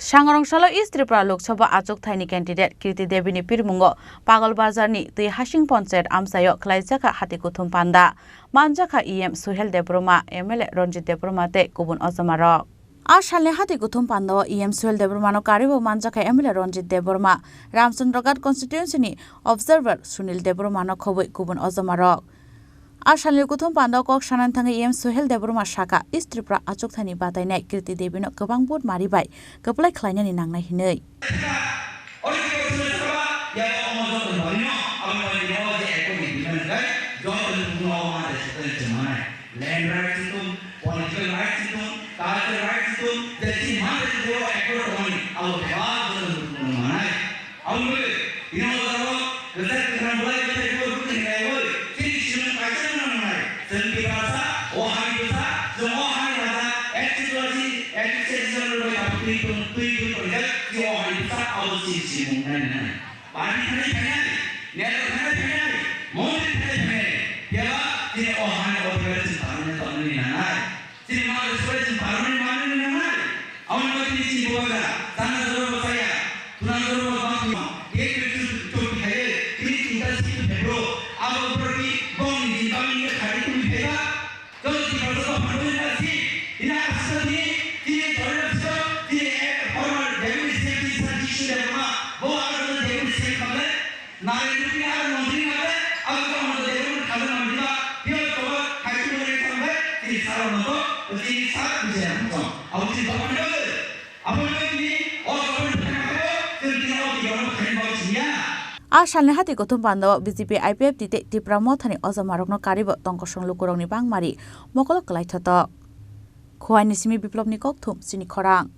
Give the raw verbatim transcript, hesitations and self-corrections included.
Sangrong salo East Tripura Lok Sabha achukthai ni candidate Kirti Devi ni pirmungo Pagol Bazar ni Twi Hasing Panchayat amchaio khwlaijakha hati kuthum panda. Manjakha E M Suhel Debbarma, M L A Ranjit Debbarma tei kubun ojamarok. A salni hati kuthum pandao E M Suhel Debbarmano karibo manjakha M L A Ranjit Debbarma, Ramchandra Ghat constituency ni observer Sunil Debbarmano khobwi kubun ojamarok. A salni kuthum pandao kok sanani thangwi E M Suhel Debbarma sakha, East Tripura achukthani batainai Kirti Devino kwbang vote mari bai kwplai khlainani nangnai hinwi. Land rights hitung, political rights hitung, cultural rights hitung, je chini mangsa jora ekor tongmani, abo bebak jora hitung manai. Abo wngwi, bini o jora o kwchak kwkhrang bolai bwthai bo bwthai hinai oi, chini sinung kaisa wngna nangnai. Chwng Tiprasa, o hani bwsa, chwng o hani raja, ekchwlasi, ekchwlasi bai tabuk twi tong, twi twi tongjak, chini o hani bwsa, abo chini sinung nai nai. Party thani phainai, neta thani phainai, montri thani phainai, phiya ba chini o hani o thani chwng parliament tongmani nangnai. Chini ma rwchaprai chwng parliament manmani nangnai. Aboni bagwi tini chini bubagra, chana jora bo chaya, thuna jora bo bang thwima, cake rwchwk chwk thaiwi, tini chinta simi phaiphuru, abo borokni bongni jini bagwi wngkha khati tongwi phaiba. Joto Tiprasa dophani bagwi wngkha si, tini aswk tini, tini jorina bwswk, tini ek former deputy C M tini sir Jishu Debbarma, bo aro deputy C M khamle, Narendra Modi aro montri wngkha le, abo tongmani Debbarma khajana mandiba, phiya kobo khai tongmani tongkhe, tini sir moto, tini sir bijaya moto. Abo tini dophani bagwi. Aboni bagwi tini o government phaina khe chwng tini o government phaina bagwi siniya. A salni hati kuthum pandao B J P, I P F T tei Tipra Mothani ojamarokno karibo tongkosong lukurokni bangmari mokolo kwlai thotok. Khuaini simi Biplopni kokthum chini khorang.